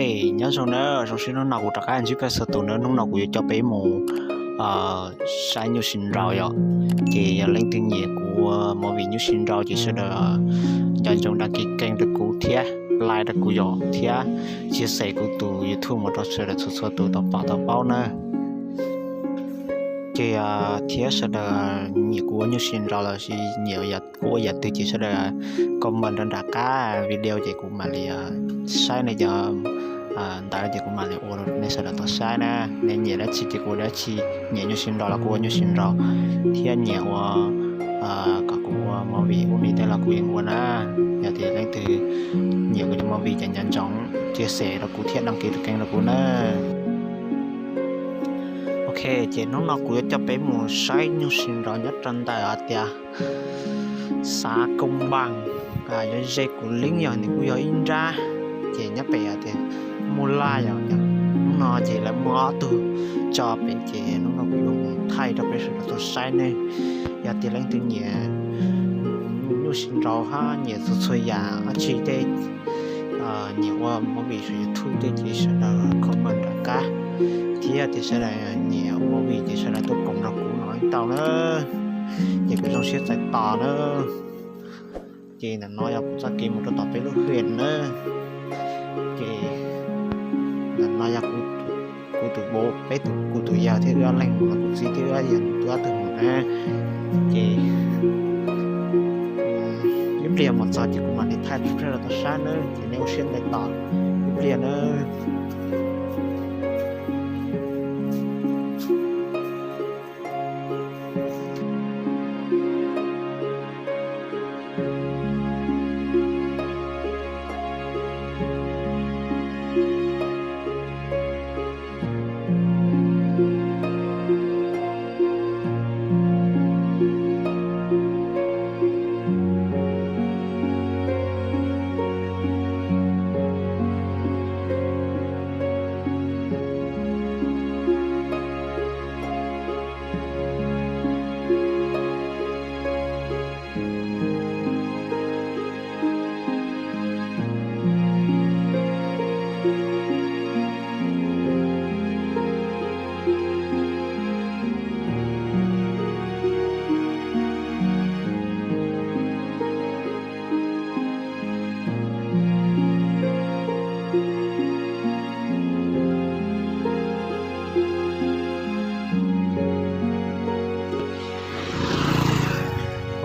Nyob zoo na, zoo siab hnub no kuv rov qab ntsib peb txhua tus na. Hnub no kuv yuav coj peb mus saib nyuj sib nraus yom. Ces yog leej twg nyiam kuv ua movie nyuj sib nraus ces sawv daws nco ntsoov đăng ký kênh rau kuv thiab like rau kuv yom, thiab chia sẻ kuv tus YouTube mus rau sawv daws txhua txhua tus tau pom tau paub na. Ces thiab sawv daws nyiam kuv ua nyuj sib nraus los sis nyiam kuv ua yam twg ces sawv daws comment rau nram qab video ces kuv mam li saib nej cov ntawd ces kuv mam li ua rau nej sawv daws tau saib na. Nej nyiam dab tsi ces kuv ua dab tsi, nyiam nyuj sib nraus los kuv ua nyuj sib nraus, thiab nyiam ua kom kuv ua movie ua li tej los kuv yeej ua na. Yog tias leej twg nyiam kuv cov movie ces nco ntsoov chia sẻ rau kuv thiab đăng ký kênh rau kuv na. Ok, ces hnub no kuv yuav coj peb mus saib nyuj sib nraus nyob rau ntawm hais tias xav Koo Npas, yog ze kuv lib yog nws kuj yog ib nrab, ces nyob pem hais tias Muaj Laj yom. Hnub no ces lawv muaj ob tug tso pem ces hnub no kuv yuav mus thaij rau peb sawv daws tau saib ne. Yog tias leej twg nyiam nyuj sib nraus hab nyiam txhua txhua yam dab tsi tej, nyiam ua movie saum YouTube tej ces sawv daws comment rov qab, thiab tias sawv daws nyiam ua movie ces sawv daws tuaj koom nrog kuv no tau na. Ces kuv zoo siab txais tos na. Ces ntawm no yog kuv txoj kev mus rau tom peb lub huyện na. Ces ntawm no yog kuv tus, peb tus, kuv tus yawg thiab wb ob leeg mus, kuv txiv thiab wb ob yawg, wb ob tug mus na. Ces ib pliag mus txog ces kuv mam li thaij rau peb sawv daws tau saib na, ces nej ua siab ntev tos ib pliag na.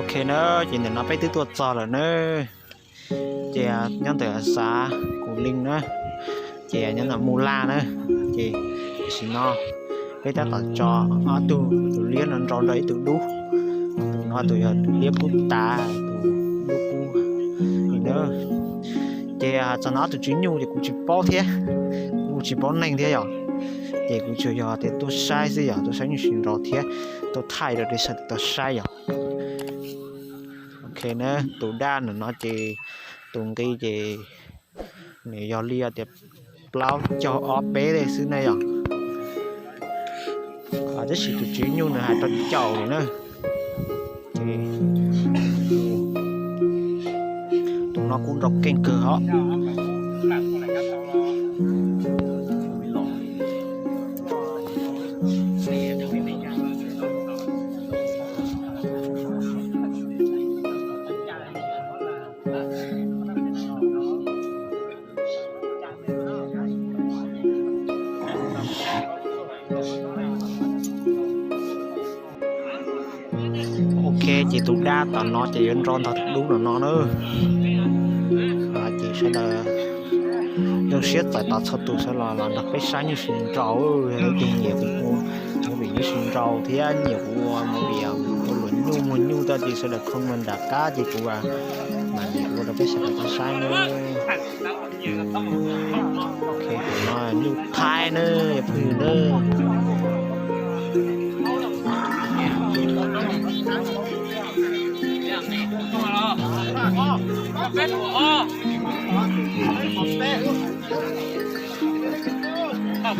Ok na, ces ntawm no peb twb tuaj txog lawm na. Ces nyob ntawm xav Kus Lis na, ces nyob ntawm Mus Laj na. Ces tam sim no peb tab tom tso ob tug, tus liab no nrau nrog ib tug dub. Tus no tus yog tus liab kub tav, tus dub kub li na. Ces txog no ob tug tswv nyuj ces kuv tsis paub thiab, kuv tsis paub neeg thiab yom. Ces kuv tsuas yog tias tuaj saib xwb yom, tuaj saib nyuj sib nraus thiab tuaj thaij rau peb sawv daws tau saib yom. Ok na, tus dab ntawm no ces tus nqi ces nws yog li tias plaub caug ob peb xwb ne yom. Tab sis tus tswv nyuj nws hais rau caum lawm na. Tus no kuj nrau keej kawg hos. Ok, ces tus dab tom no ces yuav nrau ntog tus dub no no na. Ces sawv daws zoo siab txais tos txhua tus sawv los los nrog peb saib nyuj sib nraus, yog leej twg nyiam kuv ua movie nyuj sib nraus thiab nyiam kuv ua movie ua luam nyuj muag nyuj tag ces sawv daws comment nram qab ces kuv mam li ua rau peb sawv daws tau saib na. Ok, tus no nyuj Thaib na, yog phooj ywg na.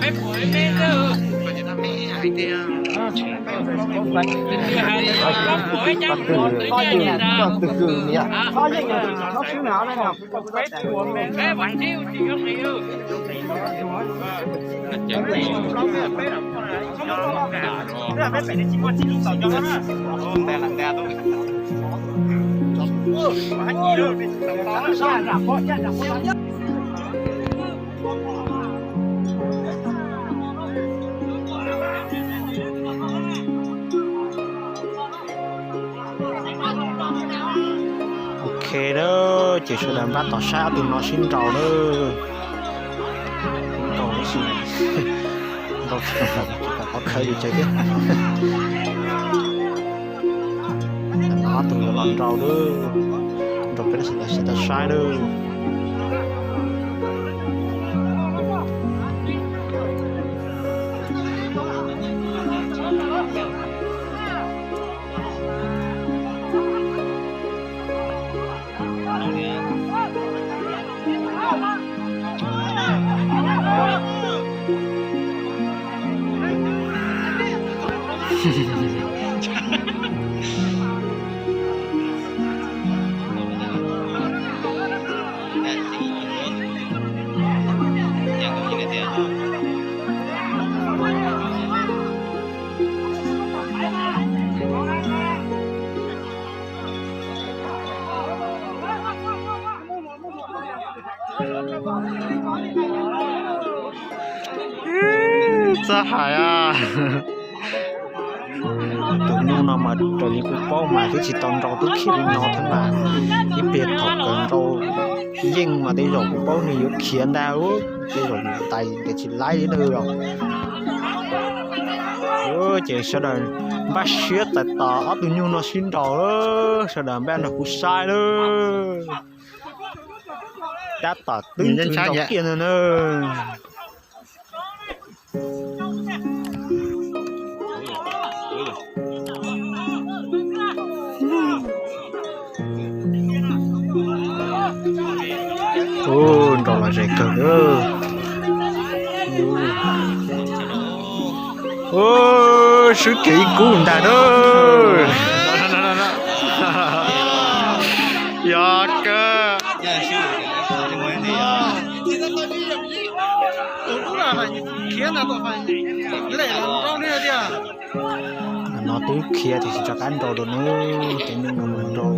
Peb puas me me xwb. Ok na, ces sawv daws npaj tos saib ob tug no sib nraus na. Nraus tsis tau, qhov khaws li tsawg thiab. Ob tug yuav los nraus na, nraus peb sawv daws sib tau saib na. Txawj hais a. Tus nyuj no mas raws li kuv paub mas twb tsis tau nrau tub khiav li no thiab mas, ib pliag thaum kawg nrau yeej mas tej zaum kuv paub nws yuav khiav ntag, tej zaum nws tais ntes tsis laib li na. Ces sawv daws npaj siab txais tos ob tug nyuj no sib nraus, sawv daws npaj nrog kuv saib lawm. Tab tom twb nrau kiag ntag na. Ub, nrau los ze kawg. Ub, swb kiag ib kub ntag na. Yog kawg. No twb khiav tiam sis tsis rov qab nrau dua na, cov nyuj no mus nrau.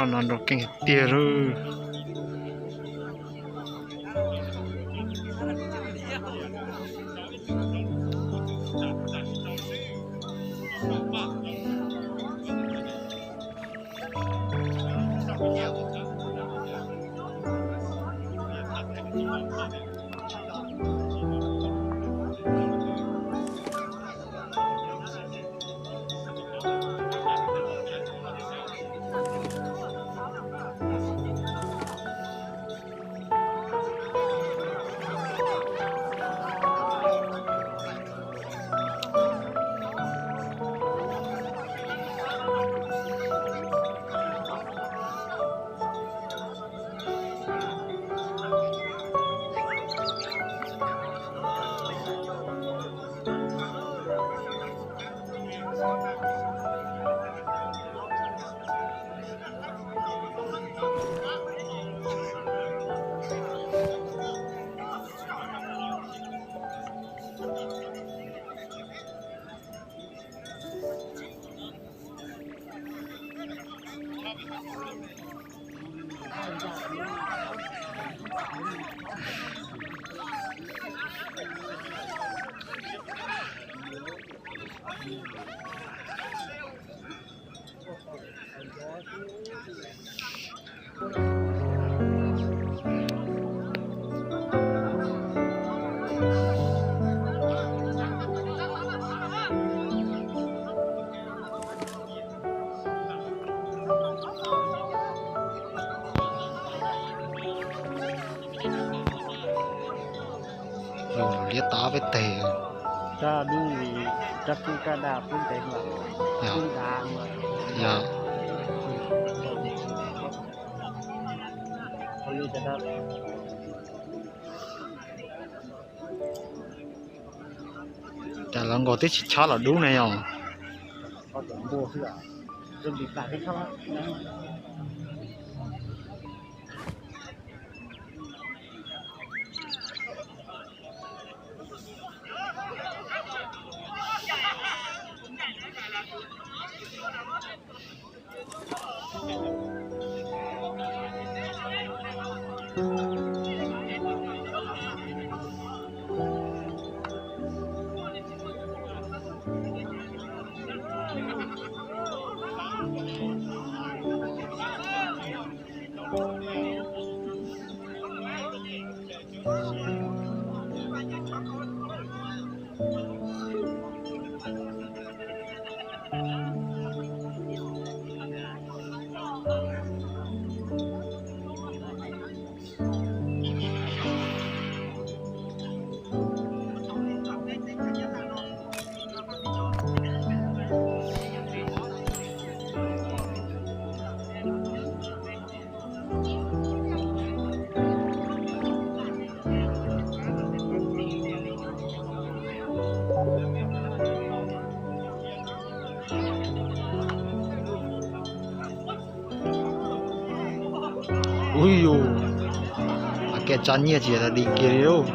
No nrov keej tiag lawm. Liab tau peb teg. Yog. Cas lawv nkaus twb tsis chob los dub ne yom. Ub yus, a kiag tso nyiaj tsis yog di kiag li lauj.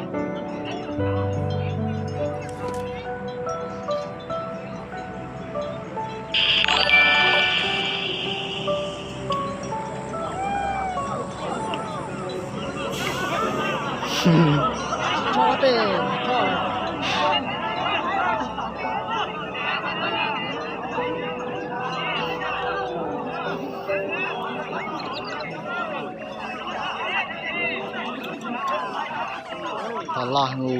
Tau loj ngu.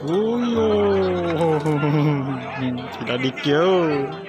Ui, tsis dab di kiag.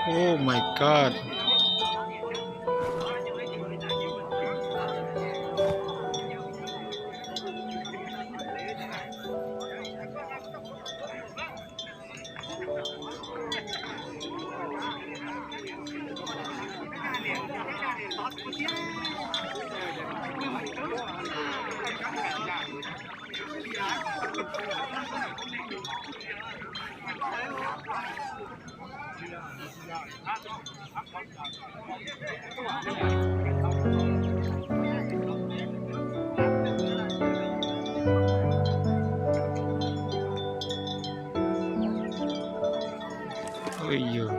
Oh my God. Ui yog.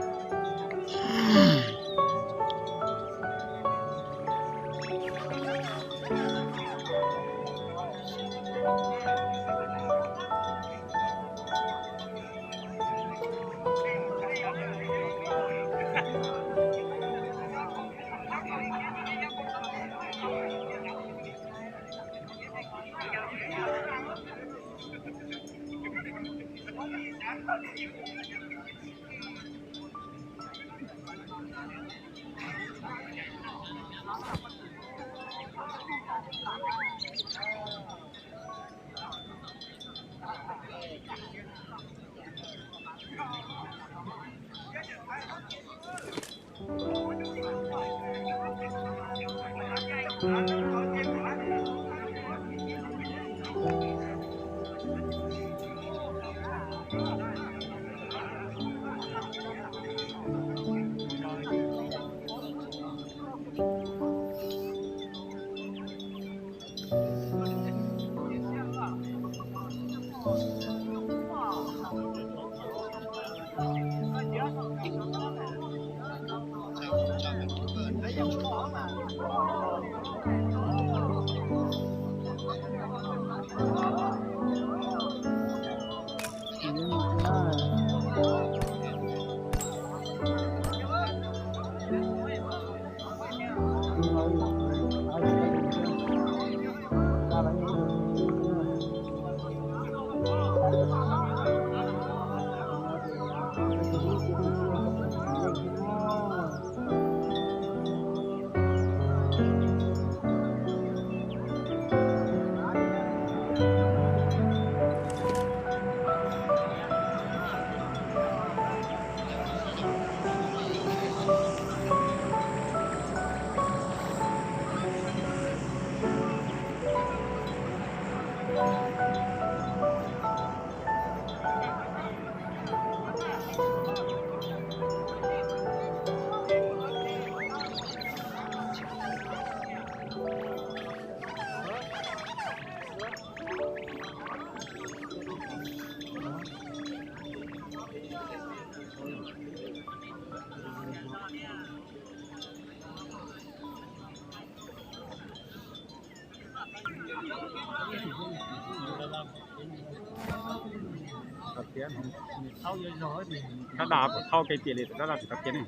Tab dab kuv thauj kev tiag li, tab dab kuv tau khiav ne.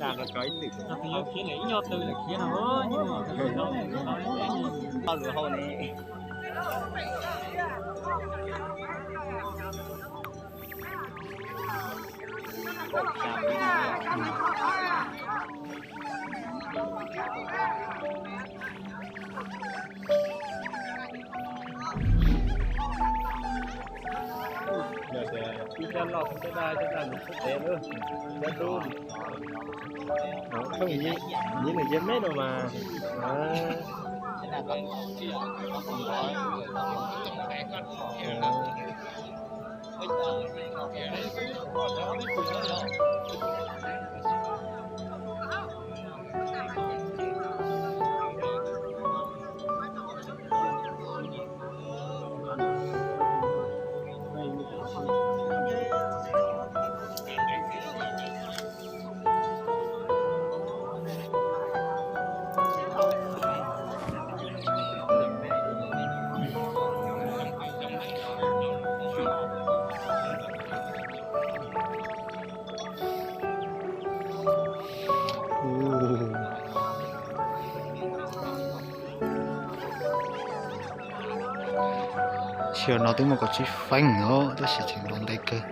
Dab no tso ib txwm. Tau lus hau ne. Yog tias ib caj loj caj daj caj daj mus xub pem lawm, caj dub. Thooj nyiv nws yog meb no mas. Xyoo no twb muaj kaum tsib feeb os, tab sis tseem nplua ntev kawg.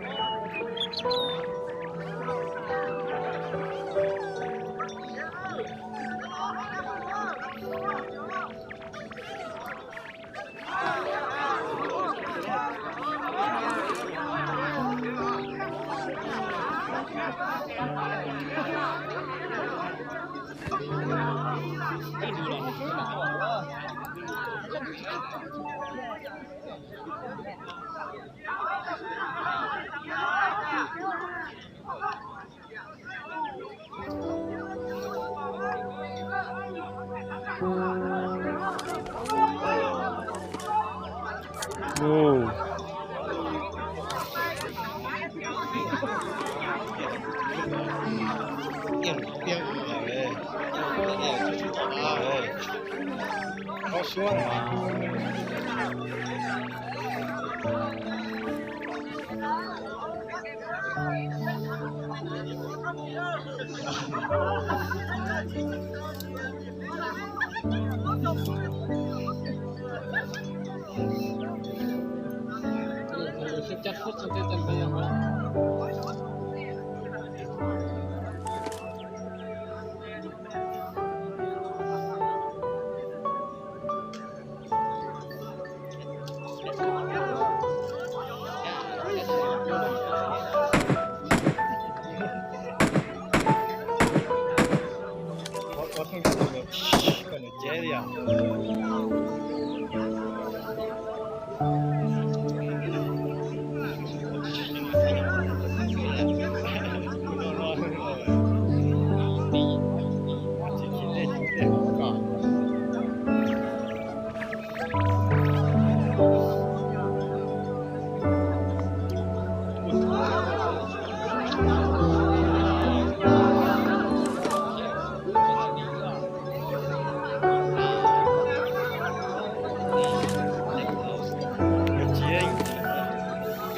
Ua theej tus koj nws ceb li os.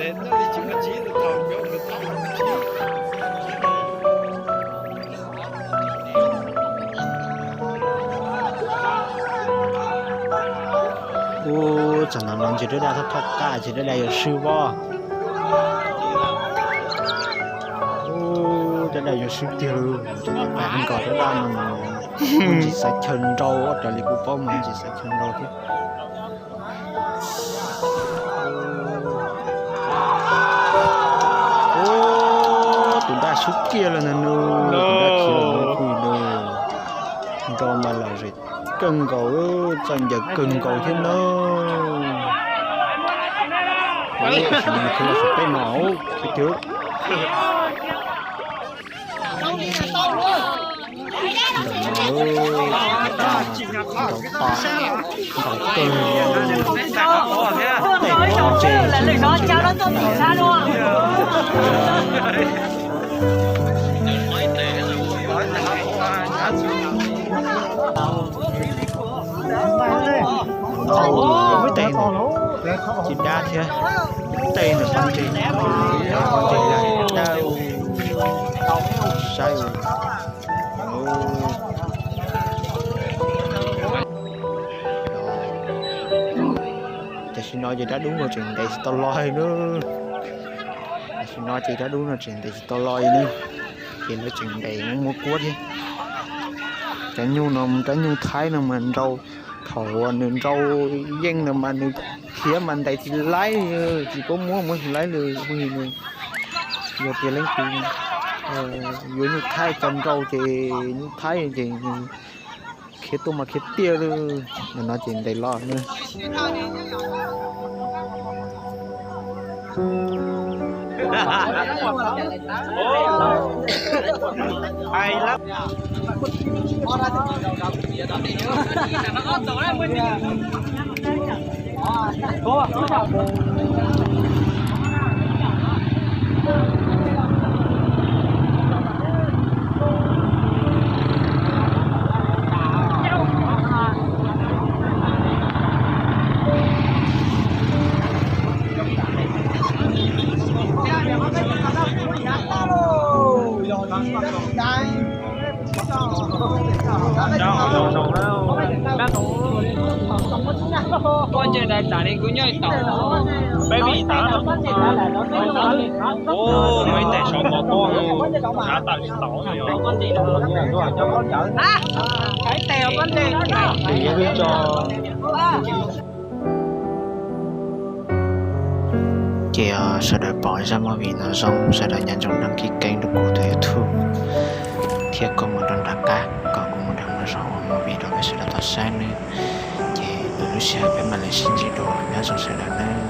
Ub, txog ntawm no ntshe dab dab thoj thoj qab, ntshe dab dab yuav swb pob. Ub, dab dab yuav swb tiag lauj, tus npam nkaus dab dab no mas ntsis xaiv chaw nrau, ua raws li kuv paub mas ntsis xaiv chaw nrau thiab. Ub, tus dab swb kiag lawm ntag nawb, tus dab khiav lawm ntag, nrau mas lom zem kawg nkaus, txaus ncaws kawg nkaus thiab nawb. Ub, sim no nws khiav los saum peb no, ub, khiav tiag. Ntawm no, ntaus tas, ntaus kawg, tej pov tseg, ntaus tej no, cig dab thiab, tej no pov tseg, pov tseg, dab, saib. Tam sim no ces dab dub no tseem ntes tsis tau los li nawb. Tam sim no ces dab dub no tseem ntes tsis tau los li nawb. Ces lawv tseem ntes muaj kuab thiab. Cov nyuj no, cov nyuj thaib no mas nrau, thaum uas nws nrau yeej no mas nws khiav mas ntes tsis laib, tsis paub muab, muab tsis laib li. Yog tias leej twg yuav nyuj thaib coj nrau ces nyuj thaib ces khiav tuaj mas khiav tiag li. Ntawm no ces ntes los na. Poj ntse dais tas li kuv nyob ib tau. Peb vim tas. Ub, muaj ib tes saum mos pob, av tas li tau. Ces yog li tso. Ces sawv daws pom zaj movie no zoo, sawv daws nco ntsoov đăng ký kênh rau kuv tus YouTube thiab koj mus rau nram qab kom kuv mus rau no zov ua movie rau peb sawv daws tau saib nawb. Ces lwm lub sij hawm peb mam li sib ntsib dua, nyob zoo sawv daws nawb.